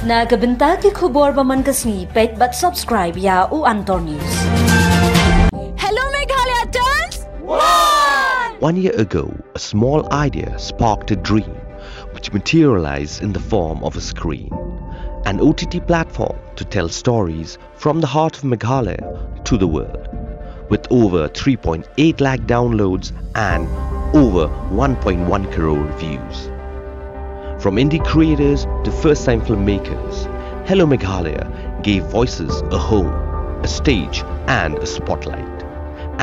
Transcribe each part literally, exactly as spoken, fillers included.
Na ka bynta ki khubor ba man ka sngi, peit bad subscribe ïa U Antor News. Hello Meghalaya turns one! One year ago, a small idea sparked a dream which materialized in the form of a screen, an O T T platform to tell stories from the heart of Meghalaya to the world, with over three point eight lakh downloads and over one point one crore views. From indie creators to first time filmmakers, Hello Meghalaya gave voices a home, a stage, and a spotlight.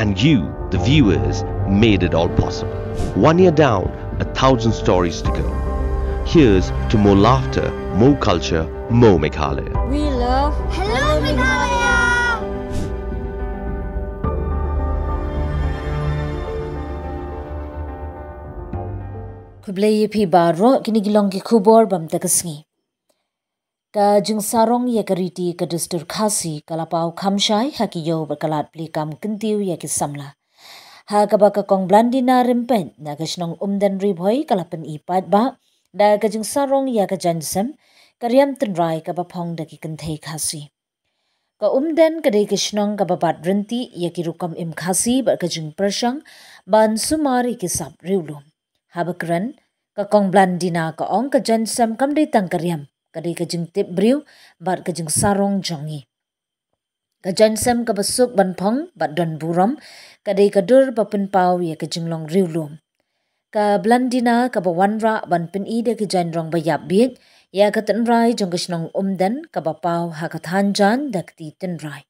And you, the viewers, made it all possible. One year down, a thousand stories to go. Here's to more laughter, more culture, more Meghalaya. We love Hello Meghalaya! Khublei ïa phi baroh, kine ki long ki khubor ba mynta ka sngi. Ka jingsarong ïa ka riti ka dustur Khasi ka la paw kham shai ha ki ïew bad ka lad plie kam kyntiew ïa ki samla. Ha kaba ka Kong Blandina Rympeit na ka shnong Umden Ri Bhoi ka la pyni paidbah da ka jingsarong ïa ka jaiñsem, ka riam tynrai kaba phong da ki kynthei Khasi. Ka Umden ka dei ka shnong kaba bat rynti ïa ki rukom im Khasi bad ka jingpyrshang ban sumar ïa ki sap riewlum. Haba kren, ka Kong Blandina ka ong ka jaiñsem kam dei tang ka riam, ka dei ka jingtip briew bad ka jingsarong jong ngi. Ka jaiñsem kaba suk ban phong bad don burom ka dei ka dur ba pynpaw ïa ka jinglong riewlum. Ka Blandina kaba wanrah ban pyni da ki jaiñrong ba ïap bieit ïa ka tynrai jong ka shnong Umden kaba paw ha ka thaiñ jaiñ da kti tynrai.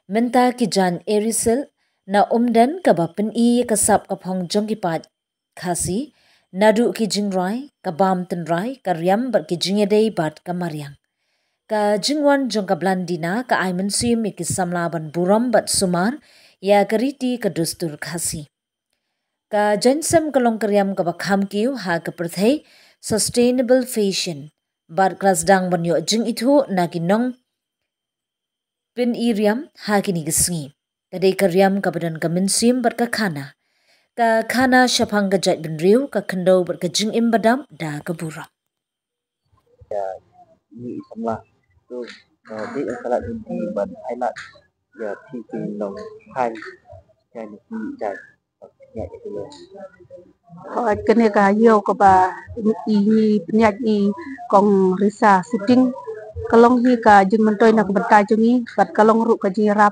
Mynta ki jaiñ Erisil na Umden kaba pyni ïa ka sap ka phong jong ki paid Khasi, naduh ki jingrwai, ka bam tynrai, ka riam bad ki jingïadei bad ka mariang. Ka jingwan jong ka Blandina ka ai mynsiem ïa ki samla ban burom bad sumar ïa ka riti ka dustur Khasi. Ka jaiñsem ka long ka riam kaba kham kiew ha ka pyrthei, sustainable fashion, bad ka la sdang ban ïoh jingithuh na ki nong pyni riam ha kine ki sngi. Ka dei ka riam kaba don ka mynsiem bad ka khana. Ka khana shaphang ka jaitbynriew, ka khyndew bad ka jingim badap da ka burom. Ïa ngi i samla, to, eh, dei ong ka lad lynti ban ailad ïa phi ki nongthaiñ, ïa ngi ki jait. Hooid, kane ka ïew kaba i, i pynïaid i Kong Risa Suting ka long hi ka jingmyntoi na ka bynta jong ngi bad ka long ruh ka jingïarap.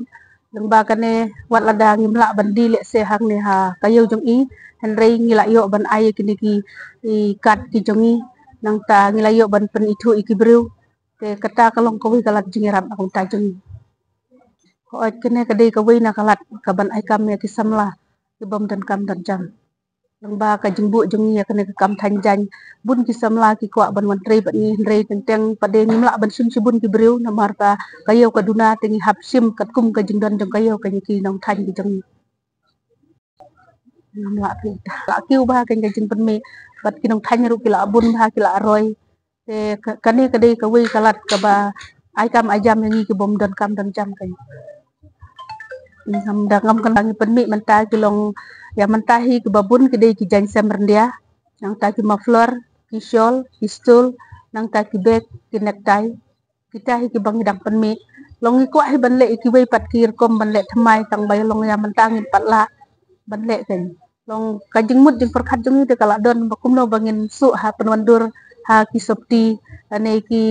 Lyngba kane, wat lada ngim lah ban die lehse hangne ha ka ïew jong i, hynrei ngi la ïoh ban ai ïa kine ki, i, kad ki jong ngi, nangta ngi la ïoh ban pynithuh ïa ki briew. Te kata ka long kawei ka lad jingïarap na ka bynta jong ngi. Hooid, kane ka dei kawei na ka lad kaban ai kam ïa ki samla ki bym don kam don jam. Lyngba ka jingbuh jong ngi ïa kane ka kam thaiñ jaiñ, bun ki samla ki kwah ban wan trei bad ngi, hynrei teng teng pat de ngim lah ban shim shibun ki briew namar ka, ka ïew ka duna, te ngi hap shim katkum ka jingdon jong ka ïew ka, ngi ki nongthaiñ ki jong ngi. Ngim lah phi ta. La kiew bha ka jingpynmih bad ki nongthaiñ ruh ki la bun bha, ki la roi. Te ka, kane ka dei kawei ka lad kaba ai kam ai jam ïa ngi ki bym don kam don jam ka. Ngam da ngam kan ngi pynmih mynta ki long, ïa mynta hi kiba bun ki dei ki jaiñsem ryndia, nangta ki muffler, ki shawl, ki stole, nangta ki bag, ki necktie. Kita hi kiba ngi dang pynmih. Long ngi kwah hi ban leh ïa kiwei pat ki rukom ban leh thymmai, tang ba long ïa mynta ngim pat lah ban leh kein. Long ka jingmut jingpyrkhat jong ngi te ka la don ba kumno ba ngin suh ha pynwandur ha ki sopti, lane ki,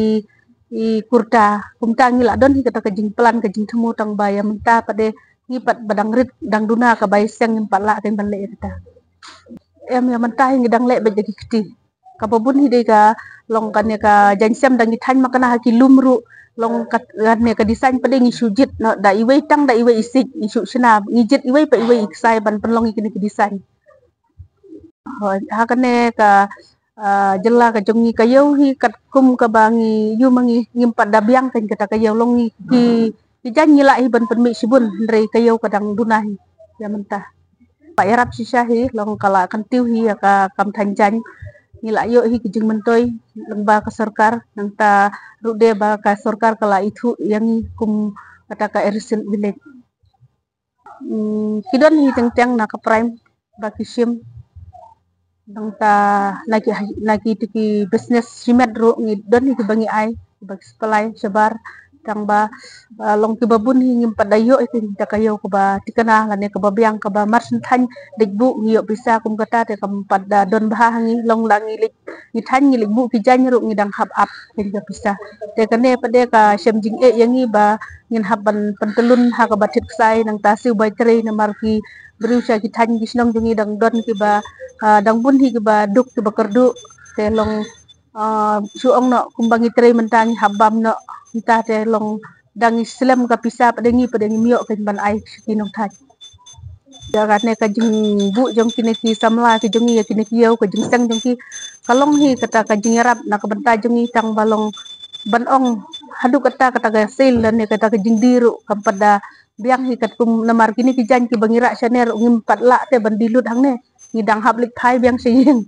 i kurta. Kumta ngi la don hi kata ka jingplan, ka jingthmu, tang ba ïa mynta pat de ngi pat ba dang rit dang duna ka bai seng, ngim pat lah kein ban leh ïa kata. Em, ïa mynta hi ngi dang leh beit da ki kti. Kaba bun hi dei ka long kane ka jaiñsem da ngi thaiñ ma kane ha ki lum ruh, long kat, kane ka design pat de ngi shu jied noh da iwei tang da iwei i siej, ngi shu shna, ngi jied iwei pa iwei i ksai ban pynlong ïa kine ki design. Hooid, ha kane ka, ah, jylla ka jong ngi ka ïew hi katkum kaba ngi ïoh ma ngi, ngim pat da biang kein kata ka ïew, long ngi ki, ki jaiñ ngi lah hi ban pynmih shibun, hynrei ka ïew ka dang duna hi ïa mynta. Ba ïarap shisha hi, long ka la kyntiew hi ïa ka kam thaiñ jaiñ. Ngi la ïoh hi ki jingmyntoi lyngba ka sorkar, nangta ruh de ba ka sorkar ka la ithuh ïa ngi kum kata ka Erisil Village. Hmm, ki don hi teng teng na ka Prime ba ki shim. Nangta na ki, na ki, tu ki business shimet ruh ngi don hi kiba ngi ai. kiba ki supply shabar, tang ba, ah, long kiba bun hi ngim pat da ïoh ïa kata ka ïew kaba thikna lane kaba biang kaba mar shen thaiñ dei buh ngi ïoh pisa kum kata te kam pat da don bha ha ngi, long la ngi leit ngi thaiñ ngi leit buh ki jaiñ ruh ngi dang hap ap kata ka pisa. Te kane pat de ka shem jingeh ïa ngi ba ngin hap ban pyntyllun ha kaba thied ksai nangta siew bai trei namar ki briew sha ki thaiñ ki shnong jong ngi dang don kiba, ah, dang bun hi kiba duk kiba kyrduh. Te long, ah, shu ong noh kumba ngi trei mynta ngi hap bam noh mynta te long dang ngi slem ka pisa pat de ngi pat de ngim ïoh kan ban ai sha ki nongthait. Ïa kane ka jingbuh jong kine ki samla ki jong ngi ïa kine ki ïew ka jingseng jong ki ka long hi kata ka jingïarap na ka bynta jong ngi tang ba long ban ong haduh kata kata ka sale lane kata ka jingdie ruh kam pat da biang hi katkum namar kine ki jaiñ kiba ngi rah shane ruh ngim pat lah te ban die lut hangne. Ngi dang hap leit phai biang sha ïing.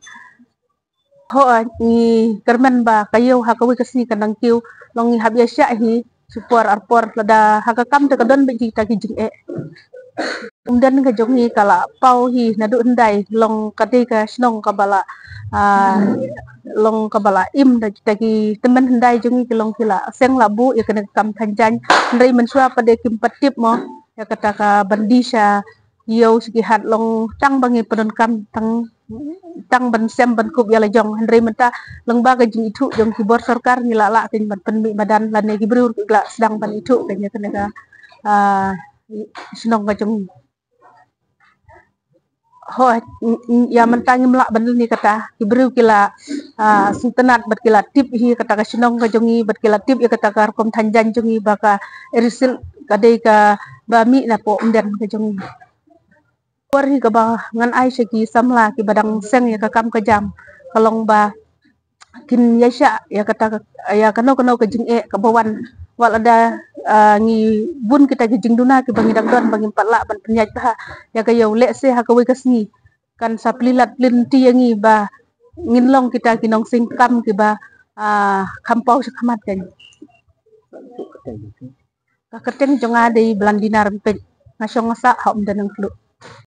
Ho, ngi kyrmen ba ka ïew ha kawei ka sngi kan dang kiew, long ngi hap ïa shah hi, shi por ar por lada ha ka kam te ka don beit kita ki jingeh. Umden ka jong ngi ka la paw hi naduh hyndai, long ka dei ka shnong kaba la, ah, long kaba la im da kita ki tymmen hyndai jong ngi ki long ki la seng la buh ïa kane ka kam thaiñ jaiñ. Hynrei mynshuwa pat de kim pat tip mo ïa kata ka ban die sha ïew sha ki hat long tang ba ngi pyndonkam tang tang ban sem ban kup ïa la jong. Hynrei mynta lyngba ka jingithuh jong ki bor sorkar ngi lah lah kan ban pynmih madan lane ki briew ki lah sdang ban ithuh kan ïa kane ka, ah, shnong ka jong ngi. Ho, ïa mynta ngim lah ban leh kata ki briew ki la, ah, sngewtynnat bad ki la tip hi kata ka shnong ka jong ngi bad ki la tip ïa kata ka rukom thaiñ jaiñ jong ngi ba ka Erisil ka dei kaba mih na poh umden ka jong ngi. Por hi kaba ngan ai sha ki samla kiba dang seng ïa ka kam ka jam ka long ba kin ïa shah ïa kata ka, ïa kano kano ka jingeh kaba wan wat lada, ah, ngi bun kita ki jingduna kiba ngi dang don ba ngim pat lah ban pynïaid bha ïa ka ïew lehse ha kawei ka sngi kan sa plie lad plie lynti ïa ngi ba ngin long kita ki nongseng kam kiba, ah, kham paw sha khmat kan. Ka kyrteng jong nga dei Blandina Rympeit. Nga shong nga sah ha Umden Nangkhluh.